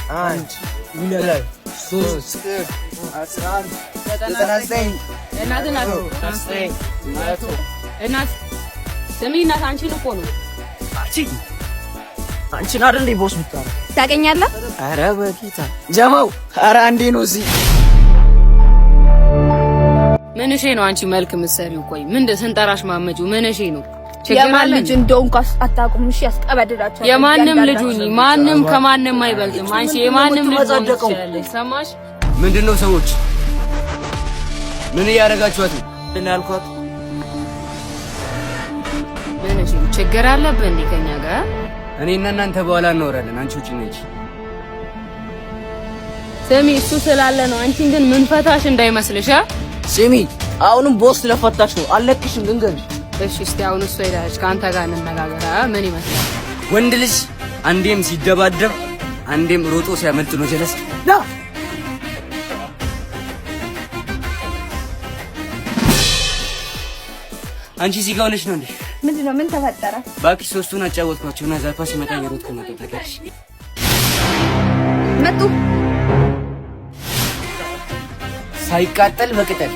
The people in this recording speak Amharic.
1 2 3 11 99 እናት እናት 9 100። እናት ስሚ፣ እናት አንቺን እኮ ነው። አንቺ አንቺን አይደል እንዴ boss የምታወራው? ታገኛለህ። ኧረ በጌታ ጀማው፣ ኧረ አንዴ ነው እዚህ። ምንሼ ነው አንቺ መልክ የምትሰሪው? ቆይ ምን ስንጠራሽ ማመጪው ምንሼ ነው? ችግር የማን አለ ልጅ እንዴ? እንደሆንኩ አታውቁም። እሺ ያስቀበድዳቸዋል። የማንም ልጅ ሁኚ፣ ማንም ከማንም አይበልጥም። አንቺ የማንም ልጅ መሆን የምትመጻደቀው? ትችላለሽ። ሰማሽ? ምንድን ነው ሰዎች ምን እያደረጋችኋት ነው? ምን ያልኳት? ምንሼ ነው? ችግር አለብህ እንዴ ከኛ ጋር? እኔና እናንተ በኋላ እናወራለን። አንቺ ውጪ ነች። ስሚ፣ እሱ ስላለ ነው። አንቺን ግን ምን ፈታሽ እንዳይመስልሽ። አ? ስሚ፣ አሁንም boss ስለፈታሽ ነው፣ አለቅሽም፣ ልንገርሽ። እሺ እስቲ አሁን እሱ ሄዳለች፣ ከአንተ ጋር እንነጋገር። አ? ምን ይመስላል? ወንድ ልጅ አንዴም ሲደባደብ አንዴም ሮጦ ሲያመልጥ ነው ጀለስ። ና። አንቺ እዚህ ጋር ሆነሽ ነው እንዴ? ምንድን ነው? ምን ተፈጠረ? እባክሽ ሶስቱን አጫወትኳቸውና ዛፓ ሲመጣ እየሮጥኩ መጣሁ። ታውቂያለሽ። መጡ። ሳይቃጠል በቅጠል።